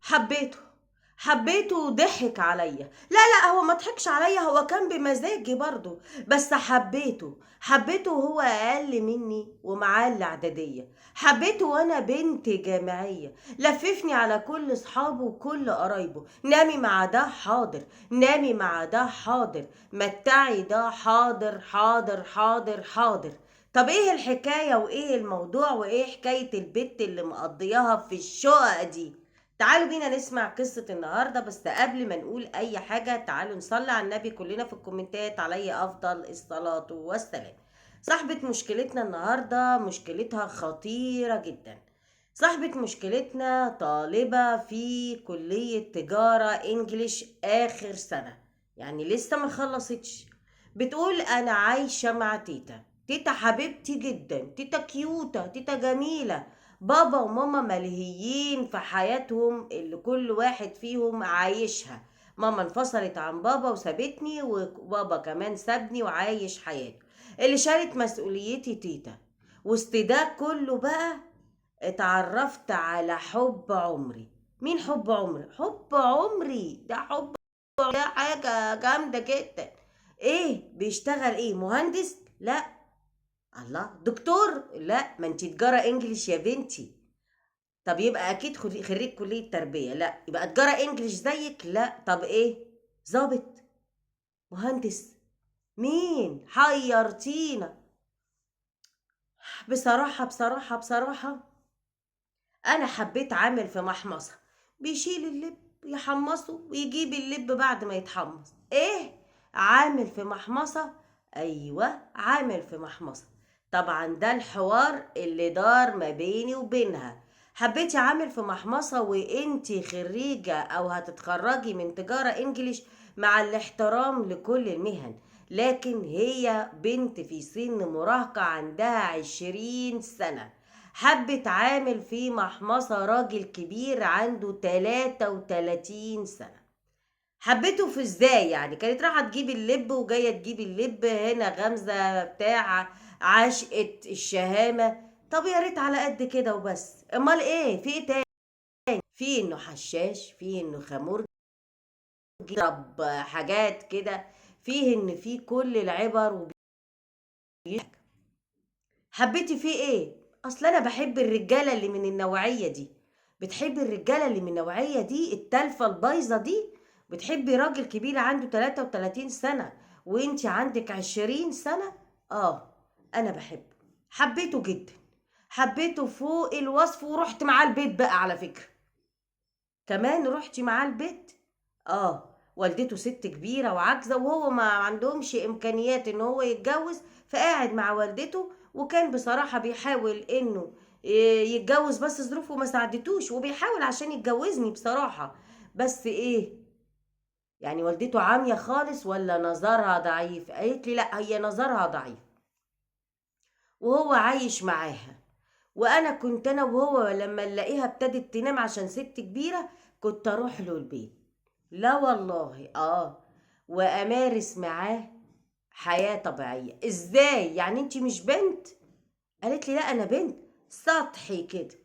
حبيته، حبيته وضحك عليا. لا لا، هو ما ضحكش عليا، هو كان بمزاجي برضه، بس حبيته. حبيته وهو اقل مني ومعاه الاعداديه. حبيته وانا بنت جامعيه. لففني على كل اصحابه وكل قرايبه. نامي مع ده حاضر، نامي مع ده حاضر، متعي ده حاضر حاضر حاضر حاضر. طب ايه الحكايه وايه الموضوع وايه حكايه البت اللي مقضياها في الشقق دي؟ تعالوا بينا نسمع قصة النهاردة. بس قبل ما نقول أي حاجة تعالوا نصلي على النبي كلنا في الكومنتات عليه أفضل الصلاة والسلام. صاحبة مشكلتنا النهاردة مشكلتها خطيرة جدا. صاحبة مشكلتنا طالبة في كلية تجارة إنجليش آخر سنة، يعني لسه ما خلصتش. بتقول أنا عايشة مع تيتا، تيتا حبيبتي جدا، تيتا كيوتة، تيتا جميلة. بابا وماما ملهيين في حياتهم اللي كل واحد فيهم عايشها. ماما انفصلت عن بابا وسابتني، وبابا كمان سابني وعايش حياته. اللي شالت مسؤوليتي تيتا. وسط ده كله بقى اتعرفت على حب عمري. مين حب عمري؟ حب عمري ده حب، ده حاجة جامدة جدا. ايه بيشتغل؟ ايه، مهندس؟ لا. الله، دكتور؟ لا، ما انتي تجارة انجليش يا بنتي. طب يبقى اكيد خريج كلية تربية؟ لا. يبقى تجارة انجليش زيك؟ لا. طب ايه، ظابط، مهندس، مين؟ حيرتينا بصراحة بصراحة بصراحة. انا حبيت عامل في محمصة، بيشيل اللب يحمصه ويجيب اللب بعد ما يتحمص. ايه، عامل في محمصة؟ ايوه، عامل في محمصة. طبعا ده الحوار اللي دار ما بيني وبينها. حبيتي عامل في محمصة وانتي خريجة او هتتخرجي من تجارة انجليش، مع الاحترام لكل المهن، لكن هي بنت في سن مراهقة عندها 20 سنة. حبت عامل في محمصة راجل كبير عنده 33 سنة. حبيته في ازاي يعني؟ كانت رايحة تجيب اللب وجاية تجيب اللب، هنا غمزة بتاع عشقة الشهامة. طب يا ريت على قد كده وبس، امال ايه؟ في ايه تاني؟ في انه حشاش، في انه خمور، ضرب حاجات كده، فيه ان في كل العبر. حبيتي فيه ايه؟ اصل انا بحب الرجالة اللي من النوعية دي. بتحبي الرجالة اللي من النوعية دي، التالفة البايظة دي؟ بتحبي راجل كبير عنده 33 سنة وانتي عندك 20 سنة؟ انا بحبه، حبيته جدا، حبيته فوق الوصف. ورحت معاه البيت بقى على فكرة. كمان رحتي معاه البيت؟ والدته ست كبيرة وعجزة وهو ما عندهمش امكانيات ان هو يتجوز، فقاعد مع والدته. وكان بصراحة بيحاول انه يتجوز بس ظروفه ما ساعدتوش، وبيحاول عشان يتجوزني بصراحة. بس ايه يعني، والدته عامية خالص ولا نظرها ضعيف؟ قالت لي لا، هي نظرها ضعيف وهو عايش معاها. وانا كنت انا وهو لما نلاقيها ابتدت تنام عشان ست كبيرة كنت اروح له البيت. لا والله. وامارس معاه حياة طبيعية. ازاي يعني انتي مش بنت؟ قالت لي لا انا بنت سطحي كده.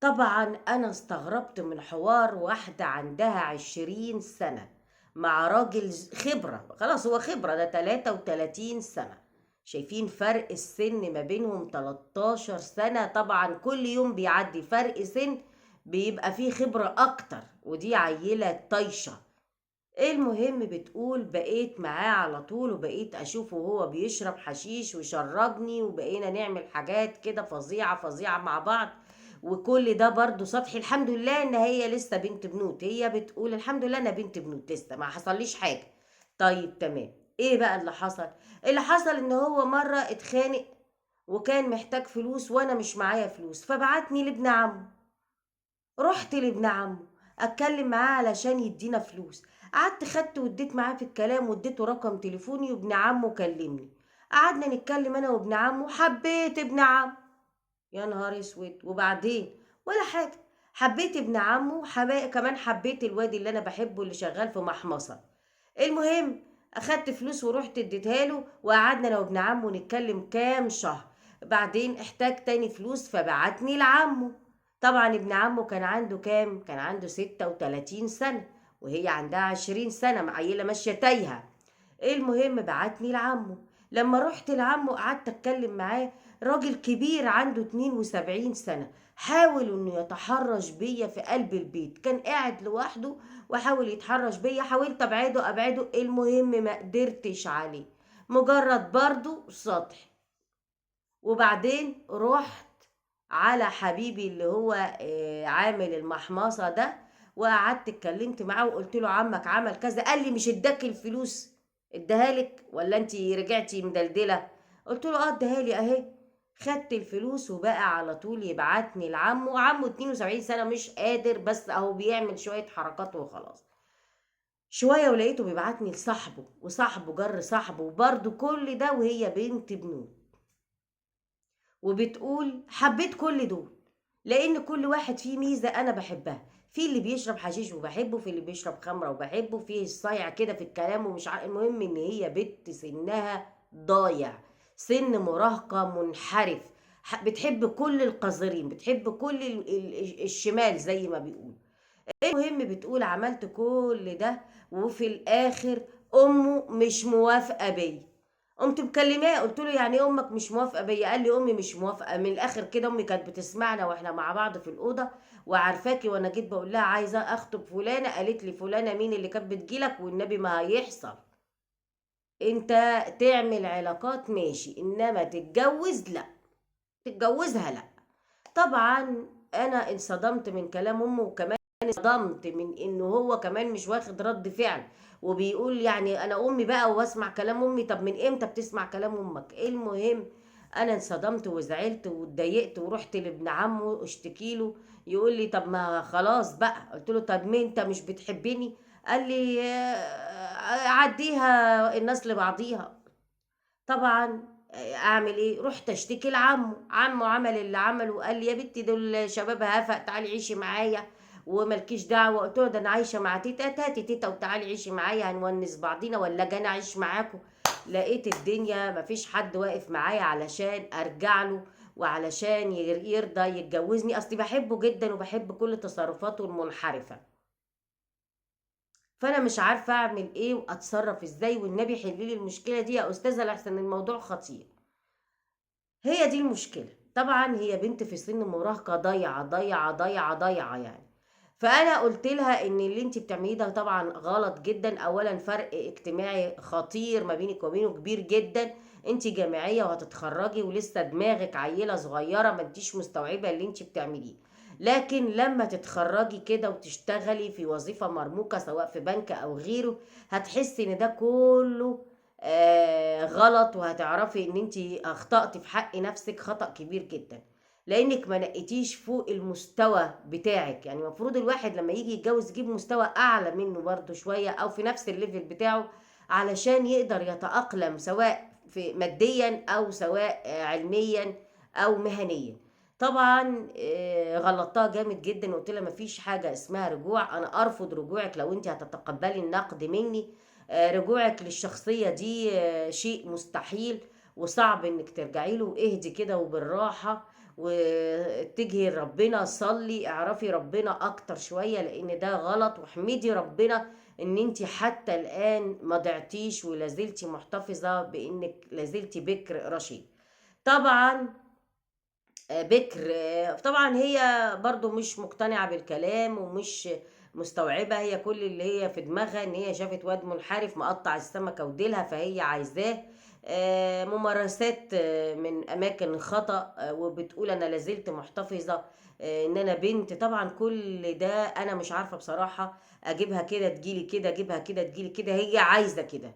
طبعا انا استغربت من حوار واحدة عندها 20 سنة مع راجل خبرة، خلاص هو خبرة، ده 33 سنة. شايفين فرق السن ما بينهم 13 سنة. طبعا كل يوم بيعدي فرق سن بيبقى فيه خبرة اكتر، ودي عيلة طايشة. المهم بتقول بقيت معاه على طول، وبقيت اشوفه وهو بيشرب حشيش وشربني، وبقينا نعمل حاجات كده فظيعة فظيعة مع بعض. وكل ده برضو سطحي. الحمد لله ان هي لسه بنت بنوت، هي بتقول الحمد لله انا بنت بنوت لسه ما حصليش حاجة. طيب تمام. ايه بقى اللي حصل؟ اللي حصل ان هو مرة اتخانق وكان محتاج فلوس وانا مش معايا فلوس، فبعتني لابن عمه. رحت لابن عمه اتكلم معاه علشان يدينا فلوس. قعدت خدت واديت معاه في الكلام، واديته رقم تليفوني، وابن عمه كلمني. قعدنا نتكلم انا وابن عمه. حبيت ابن عمه، يا نهار اسود. وبعدين ولا حاجه، حبيت ابن عمه، كمان حبيت الواد اللي انا بحبه اللي شغال في محمصه. المهم اخدت فلوس ورحت اديتها له، وقعدنا انا وابن عمه نتكلم كام شهر. بعدين احتاج تاني فلوس فبعتني لعمه. طبعا ابن عمه كان عنده كام؟ كان عنده 36 سنة وهي عندها 20 سنة، معيلة ماشية تايهة. المهم بعتني لعمه. لما رحت لعمه قعدت اتكلم معاه، راجل كبير عنده 72 سنة، حاول انه يتحرش بيا في قلب البيت، كان قاعد لوحده وحاول يتحرش بيا، حاولت ابعده، المهم ما قدرتش عليه، مجرد برضو سطح. وبعدين رحت على حبيبي اللي هو عامل المحمصة ده، وقعدت اتكلمت معاه وقلت له عمك عمل كذا. قال لي مش اداك الفلوس؟ اداها لك ولا انت رجعتي مدلدله؟ قلت له اه اداها لي اهي. خدت الفلوس وبقى على طول يبعتني لعمه. عمه 72 سنة مش قادر، بس اهو بيعمل شوية حركات وخلاص. شوية ولقيته بيبعتني لصاحبه، وصاحبه جر صاحبه، وبرده كل ده وهي بنت بنوت. وبتقول حبيت كل دول لان كل واحد فيه ميزة انا بحبها، في اللي بيشرب حشيش وبحبه، في اللي بيشرب خمره وبحبه، في الصايع كده في الكلام ومش عارف. المهم ان هي بنت سنها ضايع، سن مراهقة منحرف، بتحب كل القذرين، بتحب كل الشمال زي ما بيقول. المهم بتقول عملت كل ده وفي الاخر امه مش موافقة بيا. قمت مكلماه قلت له يعني امك مش موافقة بيا؟ قال لي امي مش موافقة. من الاخر كده امي كانت بتسمعنا واحنا مع بعض في الاوضة وعارفاكي، وانا جيت بقول لها عايزه اخطب فلانه، قالت لي فلانه مين اللي كانت بتجيلك؟ والنبي ما هيحصل، انت تعمل علاقات ماشي، انما تتجوز لا، تتجوزها لا. طبعا انا انصدمت من كلام امه، وكمان انصدمت من انه هو كمان مش واخد رد فعل وبيقول يعني انا امي بقى واسمع كلام امي. طب من امتى بتسمع كلام امك؟ المهم انا انصدمت وزعلت واتضايقت، ورحت لابن عمه اشتكي له، يقول لي طب ما خلاص بقى. قلت له طب ما انت مش بتحبني؟ قال لي عديها الناس لبعضيها. طبعا اعمل ايه؟ رحت اشتكي لعمه، عمه عمل اللي عمله وقال لي يا بنتي دول شباب هفق، تعالي عيشي معايا وملكيش دعوه. قلت له ده انا عايشه مع تيتا، هاتي تيتا وتعالي عيشي معايا هنونس بعضينا، ولا جانا اعيش معاكم. لقيت الدنيا مفيش حد واقف معايا علشان ارجع له وعلشان يرضى يتجوزني، اصلي بحبه جدا وبحب كل تصرفاته المنحرفة. فانا مش عارفه اعمل ايه واتصرف ازاي، والنبي حلي لي المشكلة دي يا استاذه لحسن الموضوع خطير. هي دي المشكلة. طبعا هي بنت في سن مراهقة ضايعة ضايعة ضايعة ضايعة يعني. فانا قلت لها ان اللي انت بتعمليه ده طبعا غلط جدا، اولا فرق اجتماعي خطير ما بينك وبينه كبير جدا، انت جامعية وهتتخرجي ولسه دماغك عيله صغيرة ما انتيش مستوعبة اللي انت بتعمليه، لكن لما تتخرجي كده وتشتغلي في وظيفة مرموقة سواء في بنك او غيره هتحسي ان ده كله غلط، وهتعرفي ان انت اخطأتي في حق نفسك خطأ كبير جدا، لانك ما نقيتيش فوق المستوى بتاعك. يعني المفروض الواحد لما يجي يتجوز يجيب مستوى اعلى منه برضو شوية او في نفس ال level بتاعه علشان يقدر يتأقلم سواء في ماديا او سواء علميا او مهنيا. طبعا غلطتها جامد جدا وقلت لها مفيش حاجة اسمها رجوع، انا ارفض رجوعك لو انت هتتقبلي النقد مني، رجوعك للشخصية دي شيء مستحيل وصعب انك ترجعي له، واهدي كده وبالراحة واتجهي لربنا، صلي، اعرفي ربنا اكتر شوية لان ده غلط، واحمدي ربنا ان انت حتى الان ما ضعتيش ولازلتي محتفظة بانك لازلتي بكر رشيد. طبعا بكر طبعا هي برضو مش مقتنعة بالكلام ومش مستوعبة، هي كل اللي هي في دماغها ان هي شافت واد منحرف مقطع السمكة وديلها فهي عايزاه، ممارسات من اماكن خطأ، وبتقول انا لازلت محتفظة ان انا بنت. طبعا كل ده انا مش عارفة بصراحة اجيبها كده تجيلي كده، اجيبها كده تجيلي كده، هي عايزة كده،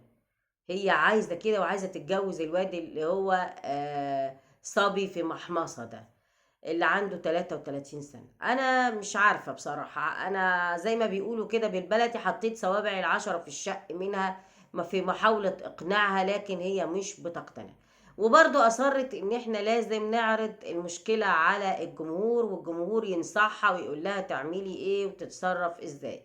هي عايزة كده وعايزة تتجوز الواد اللي هو صبي في محمصة ده اللي عنده 33 سنة. أنا مش عارفة بصراحة، أنا زي ما بيقولوا كده بالبلدي حطيت صوابعي 10 في الشق منها في محاولة إقناعها، لكن هي مش بتقتنع، وبرضو أصرت إن إحنا لازم نعرض المشكلة على الجمهور والجمهور ينصحها ويقول لها تعملي إيه وتتصرف إزاي.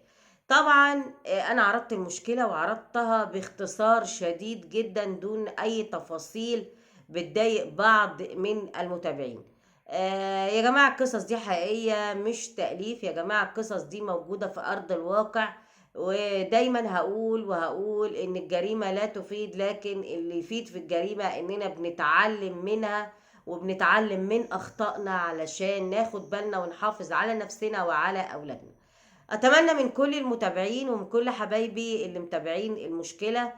طبعا أنا عرضت المشكلة وعرضتها باختصار شديد جدا دون أي تفاصيل بتضايق بعض من المتابعين. يا جماعة القصص دي حقيقية مش تأليف يا جماعة، القصص دي موجودة في أرض الواقع. ودايما هقول وهقول إن الجريمة لا تفيد، لكن اللي يفيد في الجريمة إننا بنتعلم منها وبنتعلم من أخطائنا علشان ناخد بالنا ونحافظ على نفسنا وعلى أولادنا. أتمنى من كل المتابعين ومن كل حبايبي اللي متابعين المشكلة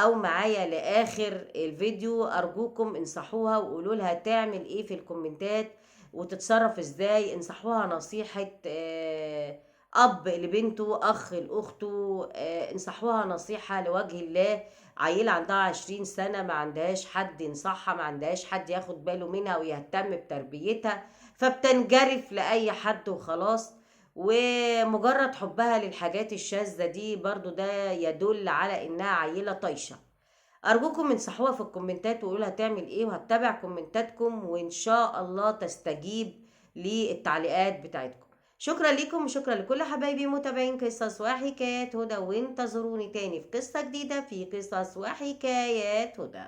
أو معايا لآخر الفيديو، أرجوكم انصحوها وقولوا لها تعمل إيه في الكومنتات وتتصرف إزاي. انصحوها نصيحة أب لبنته، أخ لأخته، انصحوها نصيحة لوجه الله. عيلة عندها 20 سنة ما عندهاش حد ينصحها، ما عندهاش حد ياخد باله منها ويهتم بتربيتها، فبتنجرف لأي حد وخلاص. ومجرد حبها للحاجات الشاذة دي برضو ده يدل على إنها عيلة طايشة. أرجوكم انصحوها في الكومنتات وقولوا لها تعمل إيه، وهتابع كومنتاتكم وإن شاء الله تستجيب للتعليقات بتاعتكم. شكرا لكم وشكرا لكل حبايبي متابعين قصص وحكايات هدى، وانتظروني تاني في قصة جديدة في قصص وحكايات هدى.